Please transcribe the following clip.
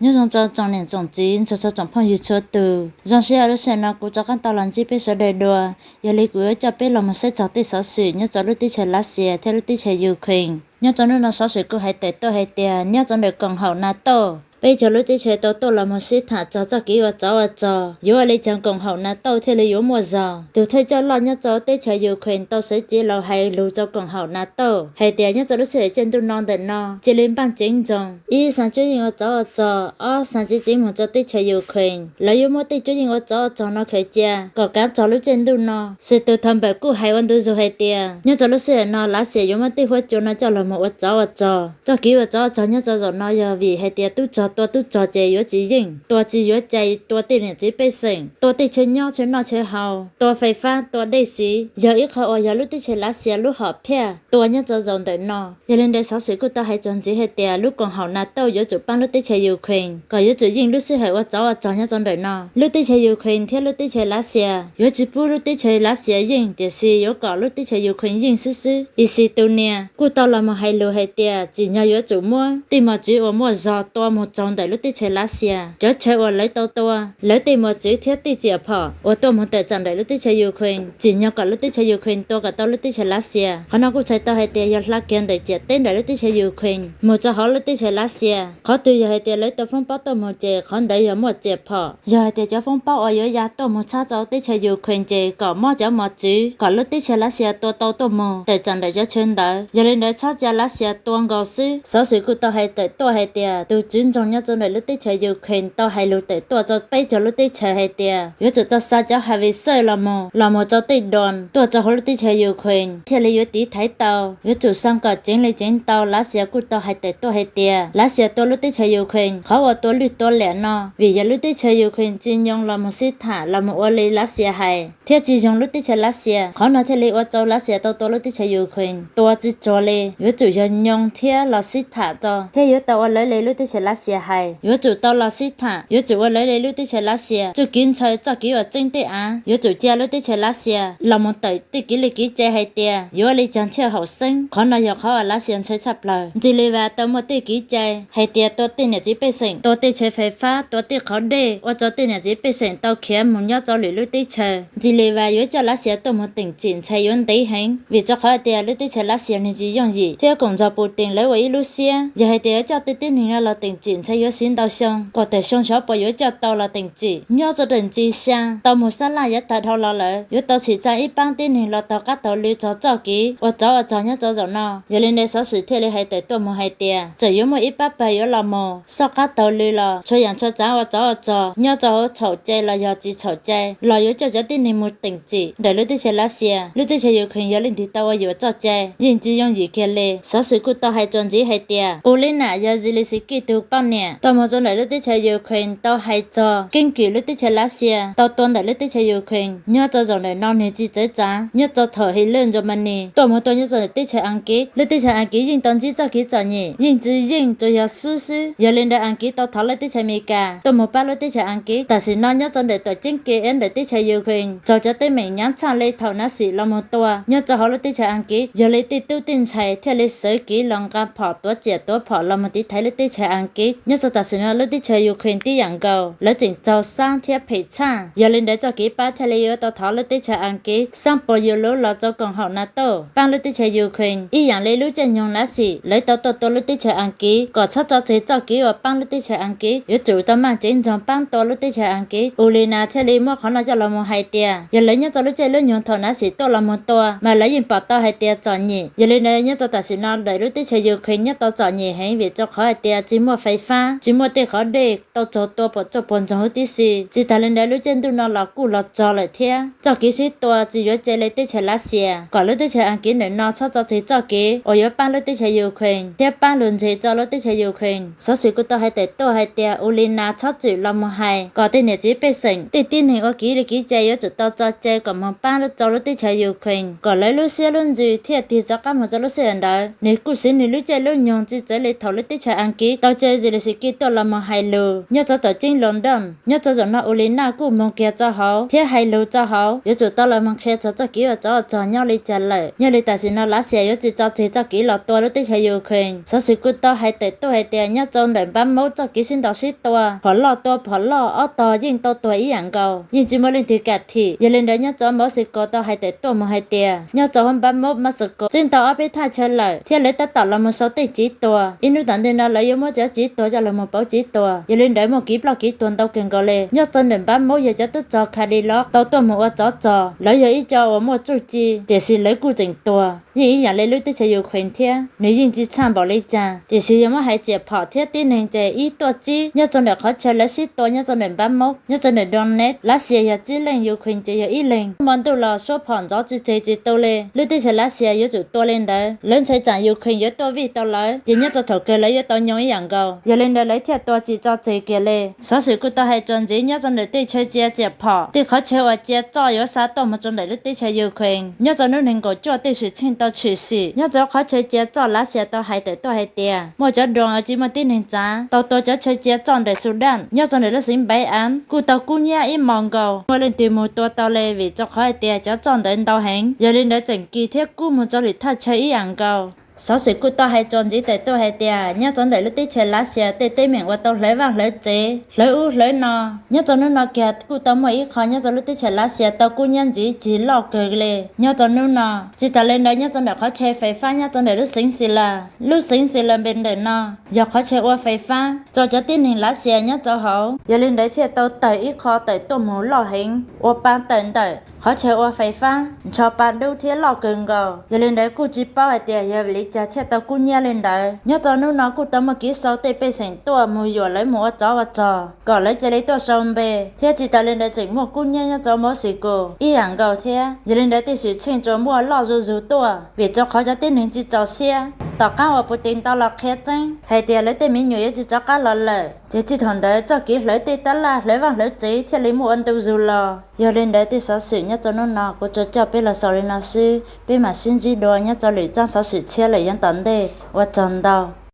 Nyob zoo rau tsoom niam tsoom txiv, nrog rau tsoom phooj ywg txhua tus. Zoo siab lub sij hawm no kuv rov qab tau los ntsib peb sawv daws dua. Yog li kuv yuav coj peb los mus saib txog tej xov xwm nyob rau lub teb chaws Lav Xias thiab lub teb chaws Ukraine. Nyob rau hnub no xov xwm kuj hais tawm tuaj hais tias nyob rau ntawm koom haum NATO, peb cov lub teb chaws tau tuaj los mus sib tham txog txoj kev ua tsov ua rog yuav ua li cas koom haum NATO thiaj li yuav muaj zog. Tus thawj coj loj nyob rau teb chaws Ukraine tau sawv cev los hais lus rau koom haum NATO hais tias nyob rau lub sij hawm caij ntuj no ntawm no cia li npaj ceev ntsoog, ib xeeb tsuab yeej ua tsov ua rog, ob xeeb tsev tseev mus rau teb chaws Ukraine. Lawv yuav muab tej tsuab yeej ua tsov ua rog no khaws cia kom kav txog lub caij ntuj no. Xwm tus tham npawm kuj hais ua ntu zus hais tias nyob rau lub sij hawm no Lav Xias yuav muab tej huab cua no coj los mus ua tsov ua rog. Txoj kev ua tsov ua rog nyob rau zaum no yog vim hais tias tub rog tua tub rog ces yuav tsis yeej, tua tsis yuav cai, tua tej niam txiv pej xeem, tua tej chaw nyob chaw noj chaw haus, tua fais fab, tua dej siv, yog ib qho uas yog lub teb chaws Lav Xias lub hom phiaj tua nyob rau zaum ntawm no. Yog li ntawd xov xwm kuj tau hais txuas ntxiv hais tias lub koom haum NATO yuav tsum paab lub teb chaws Ukraine kom yuav tsum yeej lub sij hawm ua tsov ua rog nyob rau ntawm no. Lub teb chaws Ukraine thiab lub teb chaws Lav Xias yuav tsis pub lub teb chaws Lav Xias yeej, tiam sis yuav kom lub teb chaws Ukraine yeej xwb xwb. Ib xwm tus nias kuj tau los mus hais lus hais tias tsim nyog yuav tsum muab tej mos txwv uas muaj zog tua mus txog ntawm lub teb chaws Lav Xias, cov chaw uas lawv tau tua lawv tej mos txwv thiab tej riam phom uas tuaj mus tawm tsam ntawm lub teb chaws Ukraine, tsim nyog kom lub teb chaws Ukraine tua kom tau lub teb chaws Lav Xias. Qhov no kuj txhais tau hais tias yog hla kiag ntawm ciam teb ntawm lub teb chaws Ukraine mus rau hauv lub teb chaws Lav Xias. Qhov twg yog hais tias lawv tua foob pob tuaj mus ces qhov ntawd yog muaj riam phom. Yog hais tias cov foob pob uas yuav ya tuaj mus tshab rau teb chaws Ukraine ces kom mob cov mos txwv kom lub teb chaws Lav Xias tua tau tuaj mus tawm tsam ntawm cov chaw ntawd. Yog li ntawd txhob cia Lav Xias tua nkaus xwb. Xov xwm kuj tau hais tawm tuaj hais tias tus tswv ntsoog nyob rau ntawm lub teb chaws Ukraine tau hais lus tawm tuaj rau peb cov lub teb chaws hais tias yuav tsum tau xa cov hawis xawj los mus, los mus rau tej doos tuaj rau hauv lub teb chaws Ukraine thiaj li yuav tiv thaiv tau. Yuav tsum xa kom ceev li ceev tau. Lav Xias kuj tau hais tawm tuaj hais tias Lav Xias tua lub teb chaws Ukraine, qhov uas tua lwj tua liam no vim yog lub teb chaws Ukraine tsis nyoog los mus sib tham los mus ua li Lav Xias hais thiab tsis zoo lub teb chaws Lav Xias. Qhov no thiaj li ua rau Lav Xias tau tua lub teb chaws Ukraine tua tsis tsuag li. Yuav tsum yog nyoog thiab los sib tham tso thiab yuav tau ua lawv li lub teb chaws Lav Xias hais. Yuav tsum tau los sib tham, yuav tsum ua lawv li lub teb chaws Lav Xias. Txuj kev ntshaw, txoj kev uas txeeb tej av, yuav tsum cia lub teb chaws Lav Xias los mus tawm tej kev li kev cai hais tias yuav ua li cas thiaj haum xeeb. Qhov no yog qhov uas Lav Xias ntshaw tshaj plaws. Ntxig li vas tau muaj tej kev cai hais tias tua tej niam txiv pej xeem, tua tej chaw fais fab, tua tej qhov dej, ua rau tej niam txiv pej xeem tau khiav mus nyob rau lwm lub teb chaws. Ntxig li vas yuav coj Lav Xias tuaj mus teem txim ntshai yuav ntev heev, vim rau qhov tias lub teb chaws Lav Xias nws tsis yooj yim thiab koom nrog Putin lawv ua ib lub siab. Yog hais tias yuav coj tej tib neeg no los teem txim ntshai yuav siv ntau xyoo, kom tawm xyoo xyov puas yuav coj tau los teem txim. Nyob rau daim ntsis xyaa tau mus sab laj yav tag dhau los lawm, yuav tau txhim tsa ib pab tib neeg los taug qab taug lw txog txoj kev ua tsov ua rog nyob rau zaum no. Yog li ntawd xov xwm thiaj li hais tawm tuaj mus hais tias txawm yuav muaj ib pab pawg yuav los mus soj qab taug lw los txhua yam txhua tsav ua tsov ua rog nyob rau hauv txhaum cai los yog tsis txhaum cai los yuav coj cov tib neeg mus teem txim ntawm lub teb chaws Lav Xias. Lub teb chaws Ukraine yog leej twg tau ua yuam txoj cai yeej tsis yooj yim kiag li. Xov xwm kuj tau hais txuas ntxiv hais tias Olena yog Zelensky tus poj niam tau mus rau ntawm lub teb chaws Ukraine tau hais txog keeb kwm lub teb chaws Lav Xias tau tua ntawm lub teb chaws Ukraine nyob rau zaum ntawm no nws tsis txawv txav. Nyob rau thaum Hitler Germany tuaj mus tua nyob rau ntawm teb chaws Askiv, lub teb chaws Askiv yeej tau ntsib txoj kev txom nyem yeej tsis yeej tsuas yog swb xwb. Yog li ntawd Askiv tau thov lub teb chaws Amelikas tuaj mus pab lub teb chaws Askiv. Tam sim no nyob rau ntawm tuam ceeb Kiev ntawm teb chaws Ukraine raug cov teeb meem hnyav tshaj li thaum Nazi los mus tua nyob rau hauv lub teb chaws Askiv. Yog li tej tub tej ntxhais thiaj li sawv kev los nqa phom tuav riam tuav phom los mus tiv thaiv lub teb chaws Askiv. Nyob rau tam sim no lub teb chaws Ukraine tib yam nkaus lawv tseem raug xab thiab phem tshaj. Yog li ntawd txoj kev pab thiaj li yuav tau thov lub teb chaws Askiv xab puas yuav luv los rau koom haum NATO pab lub teb chaws Ukraine ib yam li lub caij nyoog Nazi lawv tau tuaj tua lub teb chaws Askiv kom txhob tso tseg txoj kev uas pab lub teb chaws Askiv, yuav tsum tau maj ceev nroog pab tua lub teb chaws Askiv. Olena thiaj li muab qhov no coj los mus hais tias yog lawv nyob rau lub caij lub nyoog thaum Nazi tuaj los mus tua mas lawv yeej pom tau hais tias txom nyem. Yog li ntawd nyob rau tam sim no ntawm lub teb chaws Ukraine nyob tau txom nyem heev vim rau qhov hais tias tsis muaj fais fab, tsis muaj tej qhov dej, tau raug tua puas tsuaj puas ntsoog huv tib si. Tsis tas li ntawd lub caij ntuj no los kuj los tsog lawm thiab. Txoj kev sib tua tsis yuav cia li teb chaws Lav Xias kom lub teb chaws Askiv ntawm no txhob tso tseg txoj kev uas yuav pab lub teb chaws Ukraine thiab pab lug ntseg rau lub teb chaws Ukraine. Xov xwm kuj tau hais tawm tuaj hais tias Olena txhob txwm los mus hais kom tej niam txiv pej xeem, tej tib neeg ua kev li kev cai yuav tsum tau tso cai kom mus pab rau lub teb chaws Ukraine kom lawv lub siab lub ntsws thiaj tig rov qab mus rau lub sij hawm ntawd. Nws kuj siv nws lub caij lub nyoog tsis txawv li thaum lub teb chaws Askiv tau caw Zelensky Tiam sis Kij tuaj los mus hais lus nyob rau tom ceeb London, nyob rau zaum no Uli Naj kuj mus kiag rau hauv thiab hais lus rau hauv, yuav tsum tau los mus qhia txog txoj kev ua tsov ua rog nyob li cas lawm. Nyob li tam sim no Lav Xias yuav tsis tso tseg txoj kev los tua lub teb chaws Ukraine. Xov xwm kuj tau hais tawm tuaj hais tias nyob rau ntawm npab mob txoj kev sib ntaus sib tua, phom loj tua phom loj, ob tog yeej tau tuag ib yam nkaus, yeej tsis muaj leej twg kam thim. Yog li ntawd nyob rau Mexicos tau hais tawm tuaj mus hais tias nyob rau hauv npab mob Mexicos txij tau ob peb thaj chaw lawm thiab lawv tab tom los mus sau tej tsiv tuag. Ib hnub tom ntej no lawv yuav muab cov tsiv tuag coj los mus pauv tsiv tuag. Yog li ntawd muaj kev ploj kev tuag ntau kawg nkaus li. Nyob rau ntawm npab mob yog cov tub rog Cadillac tau tuaj mus ua tsov rog, lawv yog ib co uas muaj txuj ci tiam sis lawv kuj tseem tuag yeej ib yam li lub teb chaws Ukraine thiab, nws yeej tsis tshaj npaum li cas. Tiam sis yog muab hais tsiaj phom thiab tib neeg ces ib tuaj tsib nyob rau ntawm qhov chaw lawv sib tua nyob rau ntawm npab mob nyob rau ntawm Donetsk, Lav Xias yog tsib leeg, Ukraine ces yog ib leeg. Hmo ntuj los suab phom ntxov tsis tseg tsis tu li, lub teb chaws Lav Xias yuav tsum tua li ntawd. Lawv ntshai tsam Ukraine yuav tuaj vij tau lawv, ces nyob rau thaum kawg lawv yuav tau nyob ib yam nkaus. Yog li ntawd lawv thiaj tua tsis tso tseg kiag li. Xov xwm kuj tau hais txuas ntxiv nyob rau ntawm tej chaw cia tsiaj phom, tej qhov chaw uas cia txoj yuav xa tuaj mus rau ntawm lub teb chaws Ukraine. Nyob rau hnub nees nkaum cuaj tej xwm txheej tau tshwm sim nyob rau qhov chaw cia txoj, Lav Xias tau hais tawm tuaj hais tias muaj cov drone tsis muaj tib neeg tsav tau tua cov chaw cia txoj ntawm Sudan nyob rau ntawm lub xeev Npaiv Av kuj tau kub hnyiab ib hmos nkaus, muaj leej twg mus tua tau li vim rau qhov hais tias cov txoj ntawd ntau heev. Yog li ntawd tseem kis thiab kub mus rau lwm thaj chaw ib yam nkaus. Xov xwm kuj tau hais txuas ntxiv tawm tuaj hais tias nyob rau ntawm lub teb chaws Lav Xias tej teeb meem uas tau hlawv vaj hlawv tsev, hlawv ub hlawv no, nyob rau hnub no kiag kuj tau muaj ib qho nyob rau lub teb chaws Lav Xias tau kub hnyiab ntxiv cig loj kawg li. Nyob rau hnub no, tsis tas li ntawd nyob rau ntawm qhov chaw fais fab nyob rau ntawm lub xeev Xis Las, lub xeev Xis Las Npes ntawm no yog qhov chaw ua fais fab rau cov tib neeg Lav Xias nyob rau hauv. Yog li ntawd thiaj tau tawm ib qho tawm tuaj mus loj heev ua pa tawm ntawm qhov chaw ua fais fab ntsho pa dub thiab loj kawg nkaus. Yog li ntawd kuj tsis paub hais tias yog vim li cas thiaj tau kub hnyiab li ntawd. Nyob rau hnub no kuj tau muaj kev sau tej pej xeem tuaj mus yuam lawv mus ua tsov ua rog kom lawv cia li tuaj sau npe, thiab tsis tas li ntawd tseem muaj kub hnyiab nyob rau Mexicos ib yam nkaus thiab. Yog li ntawd tej xwm txheej tsuas muaj loj zuj zus tuaj vim rau qhov cov tib neeg tsis txaus siab. Tom qab uas Putin tau los qhia tseeb hais tias lawv tej me nyuam yuav tsis rov qab los lawm, ces txij thaum ntawd txoj kev hlawv tej tab laj hlawv vaj hlawv tsev thiaj li muaj ua ntu zus los. Yog li ntawd tej xov xwm nyob rau hnub no kuv tsuas coj peb los xaus li no xwb, peb mam sib ntsib dua nyob rau lwm tsab xov xwm tshiab lawm yav tom ntej. Ua tsaug ntau.